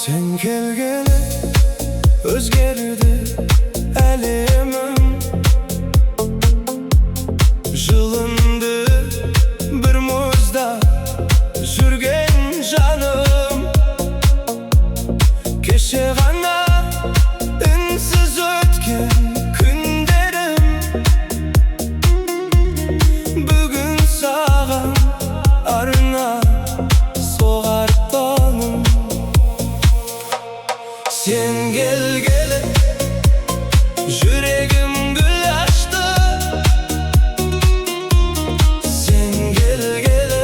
Сен келгелі өзгерді әлемім. Жылынды бір мұзда жүрген жаным. Кеше ғана үнсіз өткен күндерім бүгін саған арнап соғар таңым. Сен келгелі жүрегім гүл ашты. Сен келгелі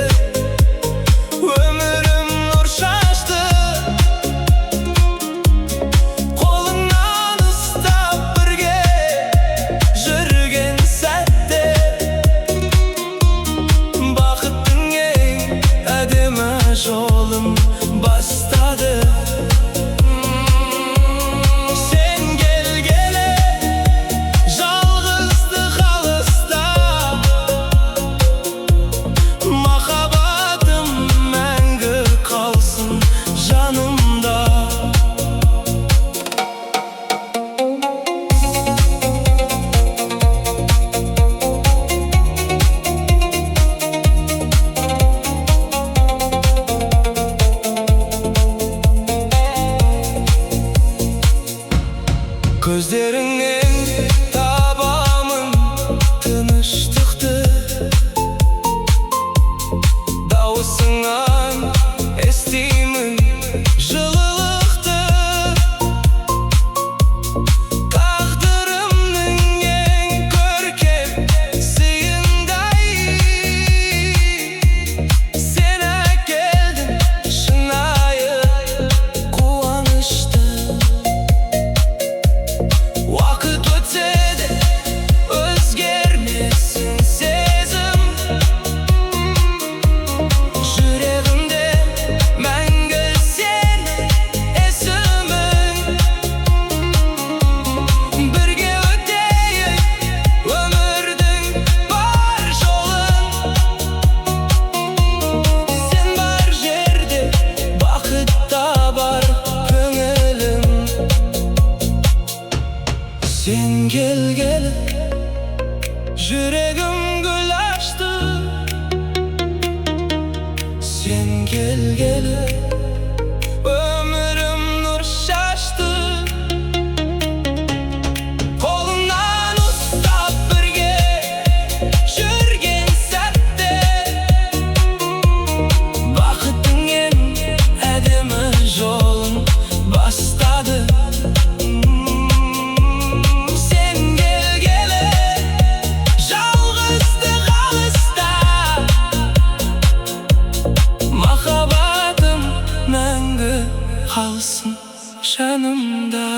өмірім нұр шашты. Қолыңнан ұстап бірге жүрген сәтте бақыттың ең әдемі жолын бастады. Сен келгелі жалғыздық алыста, махаббатым мәңгі қалсын жанымда. Көздеріңнен табамын тыныштықты, дауысыңнан естимін жылылықты. Тағдырымның ең көркем сыйындай сен әкелдің шынайы қуанышты. Уақыт өтсе де өзгермесін сезім, жүрегімде мәңгі сенің есімің. Бірге өтейік өмірдің бар жолын. Сен бар жерде бақыт табар көңілім. Сен келгелі жүрегім гүл ашты. Сен келгелі өмірім нұр шашты. Қолыңнан ұстап бірге жүрген сәтте бақыттың ең әдемі жолын бастады. Сен келгелі жалғыздық алыста, махаббатым мәңгі қалсын жанымда.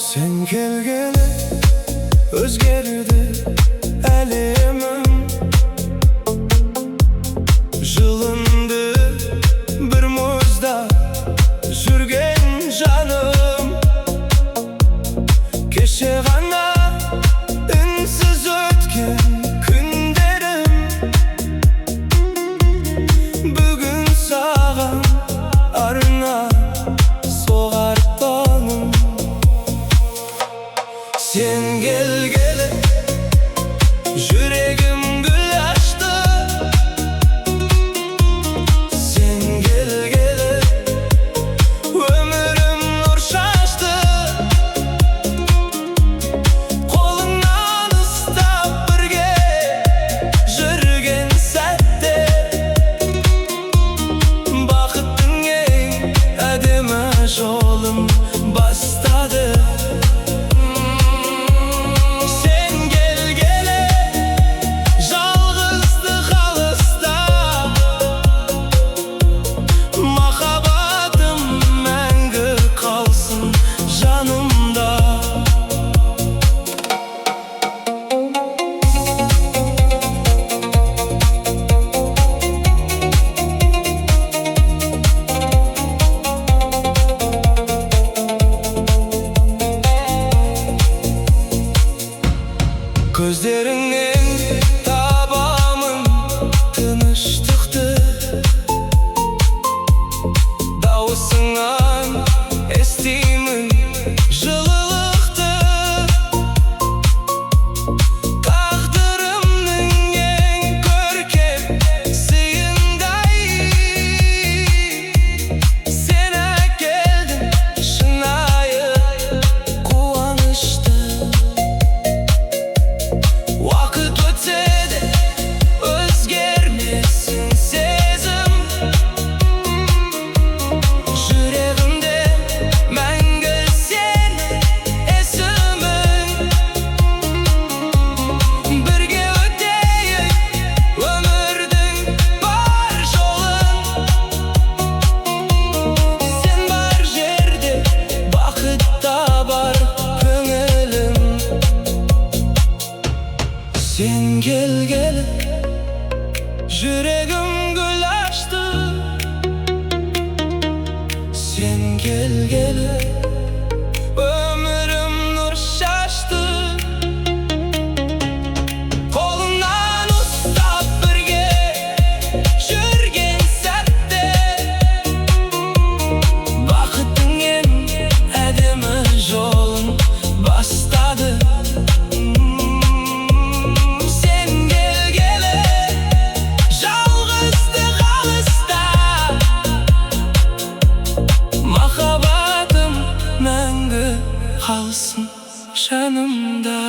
Сен келгелі өзгерді әлемім. Жылынды бір мұзда жүрген жаным. Кеше ғана үнсіз өткен күндерім бүгін саған арнап соғар таңым. Сен келгелі жүрегім гүл ашты. Сен келгелі өмірім нұр шашты. Қолыңнан ұстап бірге жүрген сәтте бақыттың ең әдемі жолын бастады. Сен Көздеріңнен табамын тыныштықты, дауысыңнан естимін жылылықты. Тағдырымның ең көркем сыйындай сен әкелдің шынайы қуанышты. Уақыт өтсе де, өзгермесін сезім. Жүрегімде мәңгі сен есімің. Бірге өтейік өмірдің бар жолын. Сен бар жерде бақыт табар көңілім. Сен келгелі жүрегім гүл ашты. Сен келгелі өмірім нұр шашты. Қолыңнан ұстап бірге жүрген сәтте бақыттың ең әдемі жолын бастады. Сен келгелі жалғыздық алыста, махаббатым мәңгі қалсын жанымда.